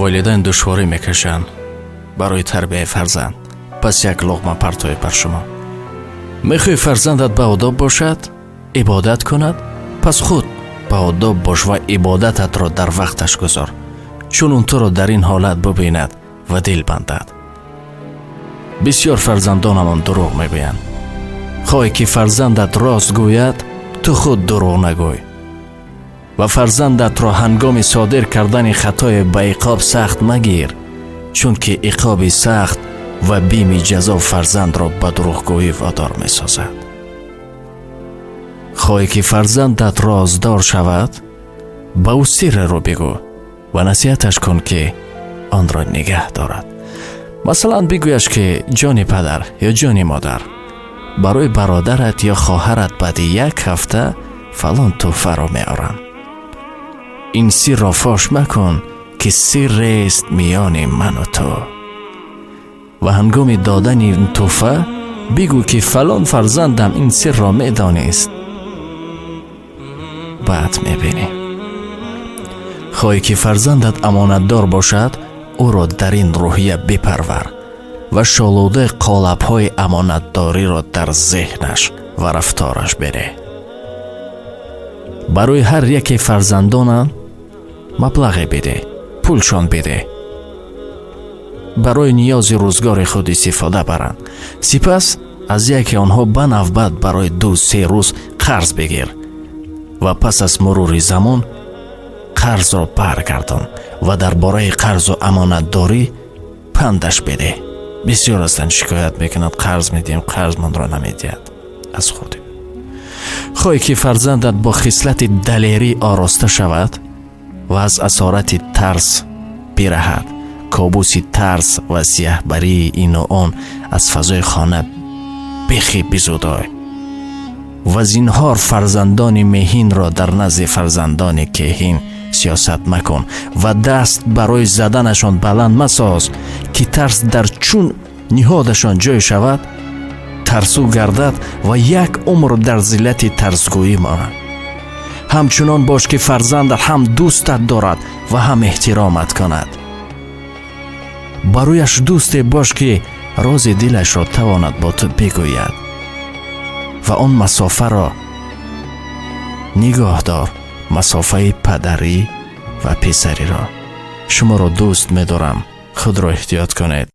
Волидайн душворӣ мекашанд барои тарбияи фарзанд. Пас як луқма партои бар шумо. Мехоҳӣ фарзандат ба одоб бошад, ибодат кунад? Пас худ ба одоб бош ва ибодататро дар вақташ гузор, чунон туро дар ин ҳолат бубинад ва дил бандад. Бисёр фарзандонамон дурӯғ мегӯянд. Хоҳӣ, ки фарзандат рост гӯяд, ту худ дурӯғ нагӯй ва фарзандатро ҳангоми содир кардани хатое ба иқоб сахт магир, чунки иқоби сахт ва бими ҷазо фарзандро ба дурӯғгӯӣ водор месозад. Хоҳӣ, ки фарзандат роздор шавад, ба ӯ сирреро бигӯ ва насиҳаташ кун, ки онро нигаҳ дорад. Масалан, бигӯяш, ки ҷони падар ё ҷони модар, барои бародарат ё хоҳарат баъди як ҳафта фалон тӯҳфаро меорам. Ин сирро фош макун, ки сиррест миёни ману ту. Ва ҳангоми додани ин тӯҳфа бигӯ, ки фалон фарзандам ин сирро медонист. Баъд мебинӣ. Хоҳӣ, ки фарзандат амонатдор бошад, ӯро дар ин рӯҳия бипарвар ва шолудаи қолабҳои амонатдориро дар зеҳнаш ва рафтораш береҳ. Барои ҳар яке фарзандонам маблағе бидеҳ, пулшон бидеҳ, барои ниёзи рӯзгори худ истифода баранд. Сипас аз яке онҳо ба навбат барои 2-3 рӯз қарз бигир ва пас аз мурури замон қарзро баргардон ва дар бораи қарзу амонатдорӣ пандаш бидеҳ. Бисёр ҳастанд, шикоят мекунанд: қарз медиҳем, қарзмонро намедиҳад аз худ. Хоҳӣ, ки фарзандат бо хислати далерӣ ороста шавад ва аз асорати тарс бираҳад, кобуси тарс ва сияҳбарии ину он аз фазои хона бехи бизудой ва зинҳор фарзандони меҳинро дар назди фарзандони кеҳин сиёсат макун ва даст барои заданашон баланд масоз, ки тарс дар чун ниҳодашон ҷой шавад, тарсу гардад ва як умр дар зиллати тарсгӯӣ монад. Ҳамчунон бош, ки фарзандат ҳам дӯстат дорад ва ҳам эҳтиромат кунад. Барояш дӯсте бош, ки рози дилашро тавонад бо ту бигӯяд, ва он масофаро нигоҳ дор, масофаи падарӣ ва писариро. Шуморо дӯст медорам, худро эҳтиёт кунед.